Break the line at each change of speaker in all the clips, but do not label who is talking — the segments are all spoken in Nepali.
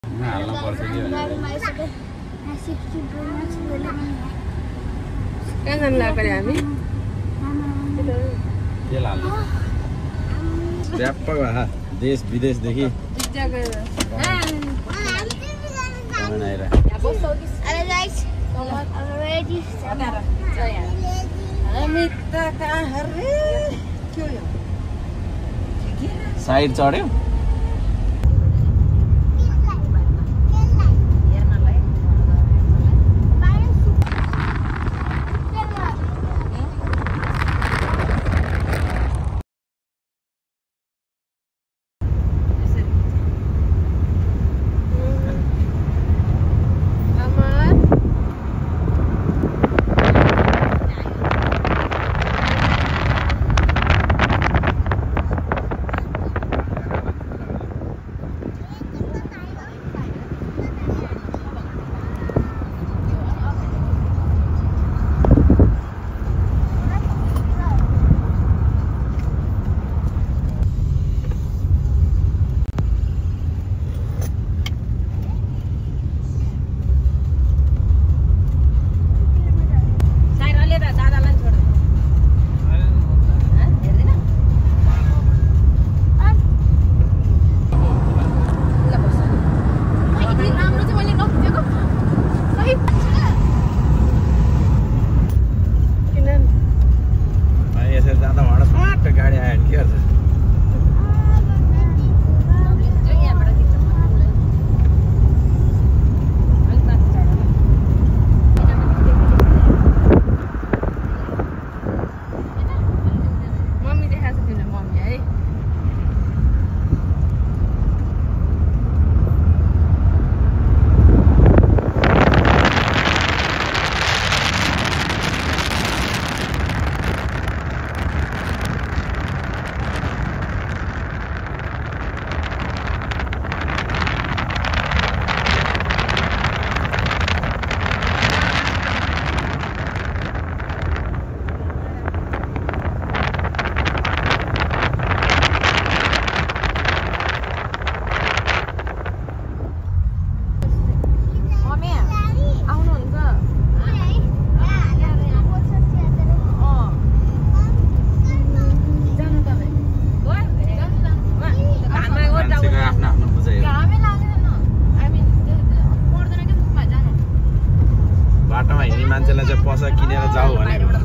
हाल्नु पर्छ कि
कहाँ जानु लाग्यो हामी
तेल हाल्नु व्यापक भए देश विदेशदेखि साइड चढ्यो बाटोमा हिँड्ने मान्छेलाई चाहिँ पसा किनेर जाऊ भनेको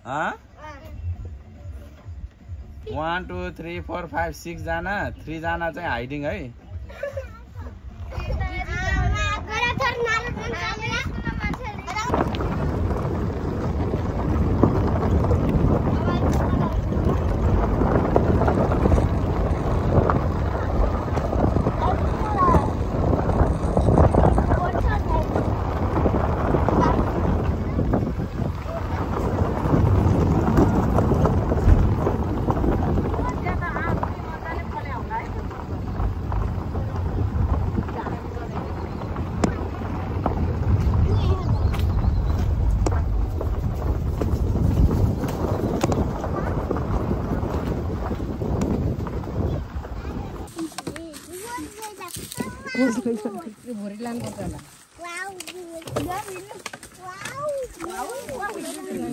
हाँ 1 2 3 4 5 6 जना 3 जना चाहिँ हाइडिङ है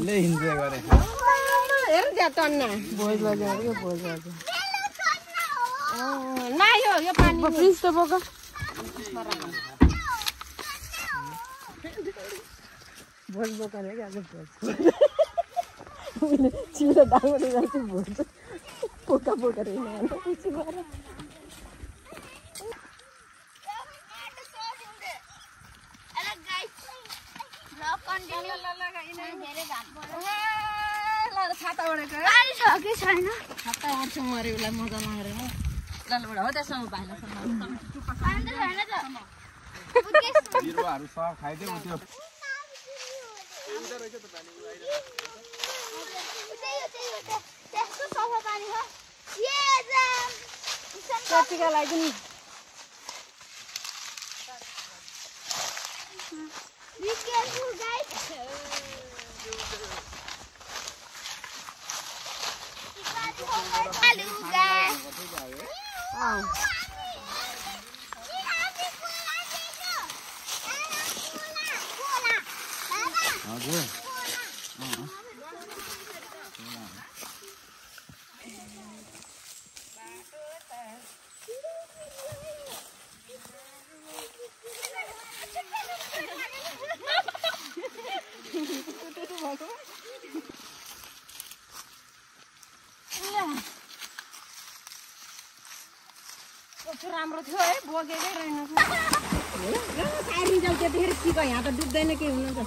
ले इन्जॉय गरे
हेर त्यहाँ टन्ना भोज बजार यो भोज बजार ना यो पानी फ्रिज त बोक भोज बोका रे आज भोज चिलो डाङले जान्छ भोज पोका पोका रे न पछि गएर छाता ओढेको छाता ओढ्छु मरे उसलाई मजा लागेर हो त्यसमा भाइला
बिरुवाहरू सब खाइदियो त्यो
कतिका लागि नि
Be careful, guys.
राम्रो थियो है बोकेकै रहेन साइरिन्छ त्यतिखेर सिक यहाँ त डुब्दैन के हुनु त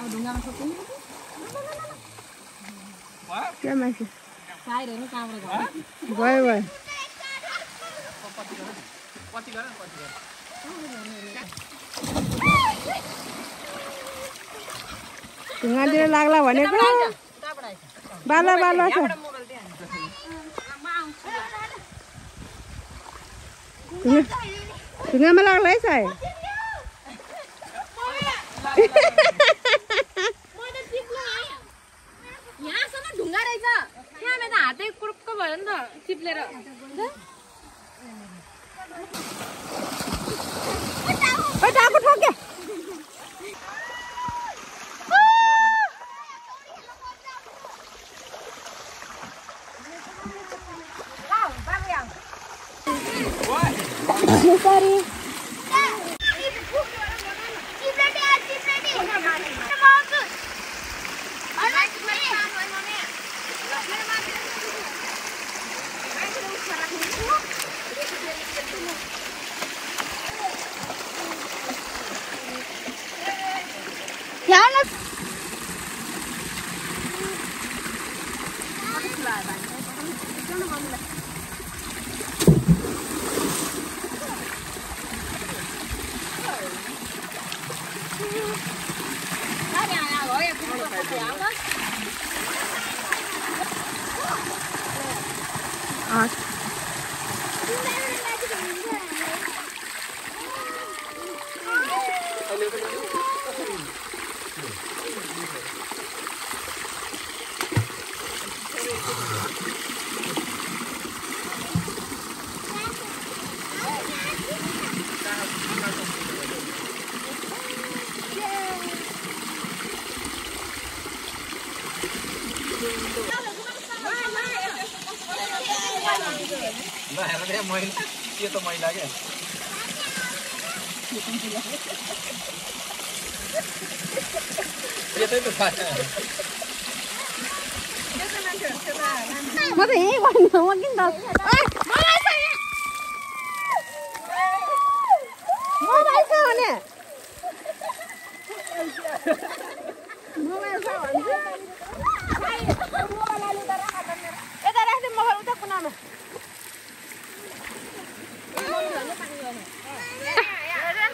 ढुङ्गामा सक्नु
क्या मान्छे
साइर हेर्नु कहाँबाट
गयो गयो ढुङ्गातिर लाग्ला भनेको बाला बाला छ ढुङ्गामा लाग्ला है सायद
यहाँसम्म ढुङ्गा रहेछ त्यहाँ मेरो हातै कुरुक्क भयो नि त चिप्लेर
टाको ठोक्यो sorry
के त मैला के
म त यहीँ गर्नु म किन त मोबाइल छ भने मोबाइल छ भन्छ यता राख्दै मोबाइल उता कुनामा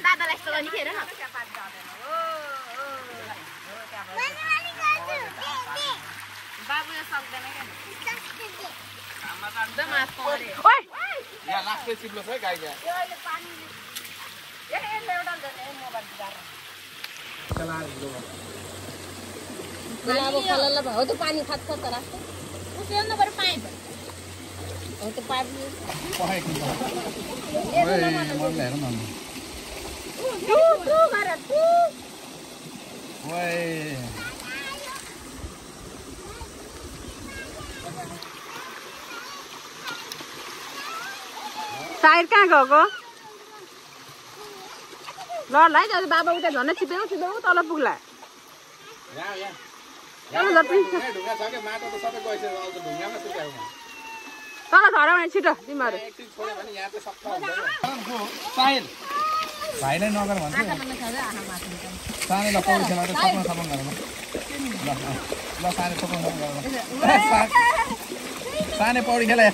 दादालाई यस्तो गर्ने हेर न बाबुले सक्दैन
यहाँ लास्टै चिप्लो छ है गाई यहाँ
हो त्यो पानी खान्छ त रास्ता उफ्याउनु पर्यो पाइप हो त्यो पाइप
साइड कहाँ गएको ल है दाजु बाबा उता झन् छिप्याउ छिप्याउ तल पुग्ला तल झन् तल झर भने छिटो तिमीहरू
भाइलाई नगर भन्छ सानैलाई पौडी खेलाएर थपन गरौँ ल सानो थपन गरौँ सानै पौडी खेले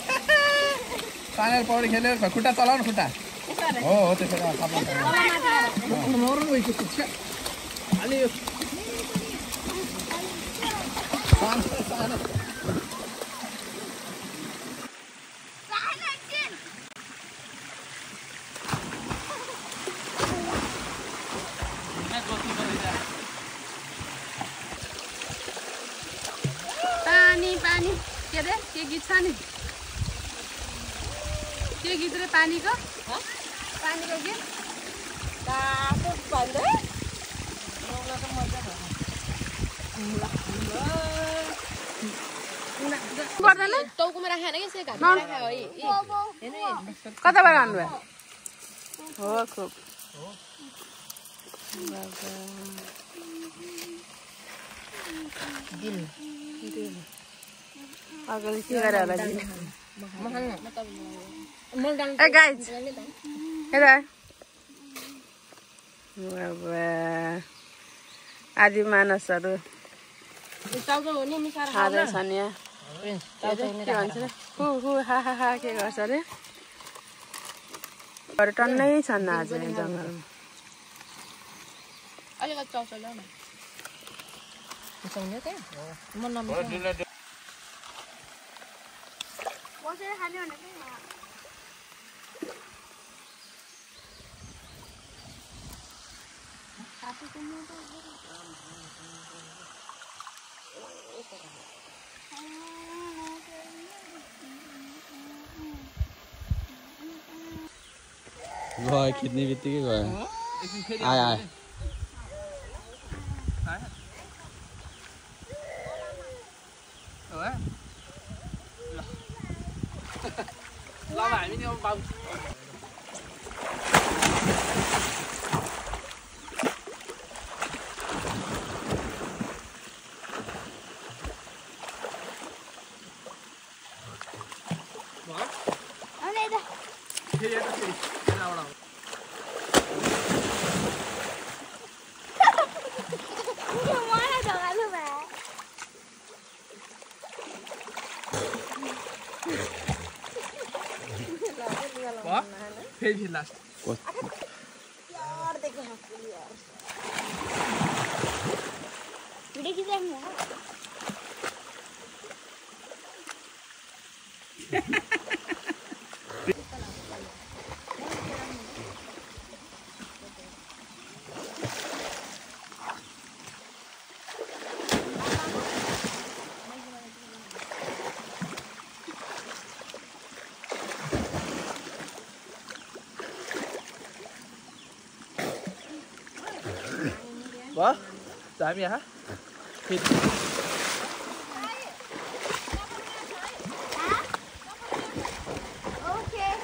सानो पौडी खेल्यो खुट्टा चलाउनु खुट्टा हो त्यसरी थपन
पानी के रे के गीत छ नि के गीत रे पानीको गीत
तातो भन्दै
पर्दैन
टाउकोमा राखेर के से घाममा राखे हो
कताबाट आउनुभयो हो खुब अगाडि के गरे होला दिदी ए गाइज हेर आदि मानसहरू छन् यहाँ के भन्छ हु हा के गर्छ अरे टन्नै छन् आज जङ्गलमा
अलिकति चाउचाउ ल्याउ न उसाउने त्यहाँ म
बसेर खाने भनेको
गयो खिच्ने बित्तिकै गयो आयो हामी नि अब बाबु फेरि last What? Dami ha? Hit.
Okay.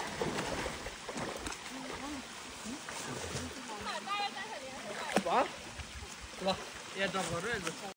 What? Lo, ya drop garo.